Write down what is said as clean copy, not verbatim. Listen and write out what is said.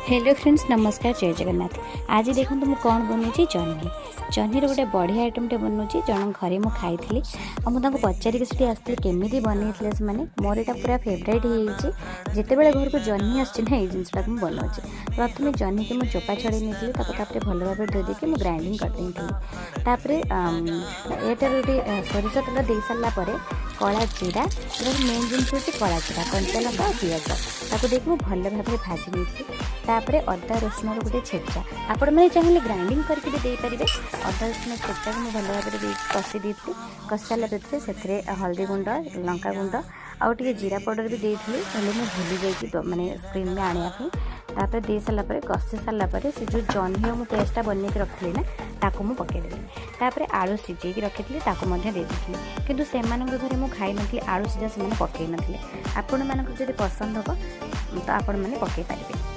Hello friends, ନମସ୍କାର, ଜୟ ଜଗନ୍ନାଥ। ଆଜି ଦେଖନ୍ତୁ ମୁଁ କ'ଣ ବନଉଛି। ଜହ୍ନି, ଜହ୍ନିର ଗୋଟେ ବଢ଼ିଆ ଆଇଟମ୍ଟେ ବନଉଛି। ଜଣଙ୍କ ଘରେ ମୁଁ ଖାଇଥିଲି ଆଉ ମୁଁ ତାଙ୍କୁ ପଚାରିକି ସେଠି ଆସିଥିଲି କେମିତି ବନେଇଥିଲେ ସେମାନେ। ମୋର ଏଇଟା ପୁରା ଫେଭରାଇଟ୍ ହେଇଯାଇଛି। ଯେତେବେଳେ ଘରକୁ ଜହ୍ନି ଆସୁଛି ନା, ଏଇ ଜିନିଷଟାକୁ ମୁଁ ବନଉଛି। ପ୍ରଥମେ ଜହ୍ନିକି ମୁଁ ଚୋପା ଛଡ଼େଇ ନେଇଥିଲି। ତାକୁ ତାପରେ ଭଲ ଭାବରେ ଧୋଇ ଦେଇକି ମୁଁ ଗ୍ରାଇଣ୍ଡିଙ୍ଗ କରିଦେଇଥିଲି। ତାପରେ ଏଟାରୁ ଗୋଟେ ସୋରିଷ ତେଲ ଦେଇ ସାରିଲା ପରେ କଳା ଜିରା, ଏଟାର ମେନ୍ ଜିନିଷ ହେଉଛି କଳା ଜିରା, କଞ୍ଚା ଲଙ୍କା ଆଉ ପିଆଜ, ତାକୁ ଦେଇକି ମୁଁ ଭଲ ଭାବରେ ଭାଜି ନେଇଥିଲି। ତାପରେ ଅଦା ରସୁଣର ଗୋଟେ ଛେଚା, ଆପଣମାନେ ଚାହିଁଲେ ଗ୍ରାଇଣ୍ଡିଙ୍ଗ କରିକି ବି ଦେଇପାରିବେ। ଅଦା ରସୁଣ ଛେଚାକୁ ମୁଁ ଭଲ ଭାବରେ ଦେଇକି କଷି ଦେଇଥିଲି। କଷି ସାରିଲା ପରେ ସେଥିରେ ହଳଦୀ ଗୁଣ୍ଡ, ଲଙ୍କା ଗୁଣ୍ଡ ଆଉ ଟିକେ ଜିରା ପାଉଡ଼ର ବି ଦେଇଥିଲି। ହେଲେ ମୁଁ ଭୁଲି ଯାଇଛି ମାନେ ସ୍କ୍ରିନ୍ରେ ଆଣିବା ପାଇଁ। ତାପରେ ଦେଇ ସାରିଲା ପରେ, କଷି ସାରିଲା ପରେ ସେ ଯେଉଁ ଜହ୍ନି ଆଉ ମୁଁ ପେଷ୍ଟଟା ବନେଇକି ରଖିଥିଲି ନା, ତାକୁ ମୁଁ ପକାଇଦେଲି। ତାପରେ ଆଳୁ ସିଝେଇକି ରଖିଥିଲି, ତାକୁ ମଧ୍ୟ ଦେଇଦେଇଥିଲି। କିନ୍ତୁ ସେମାନଙ୍କ ଘରେ ମୁଁ ଖାଇନଥିଲି, ଆଳୁ ସିଝା ସେମାନେ ପକାଇ ନଥିଲେ। ଆପଣମାନଙ୍କର ଯଦି ପସନ୍ଦ ହେବ ତ ଆପଣମାନେ ପକାଇ ପାରିବେ।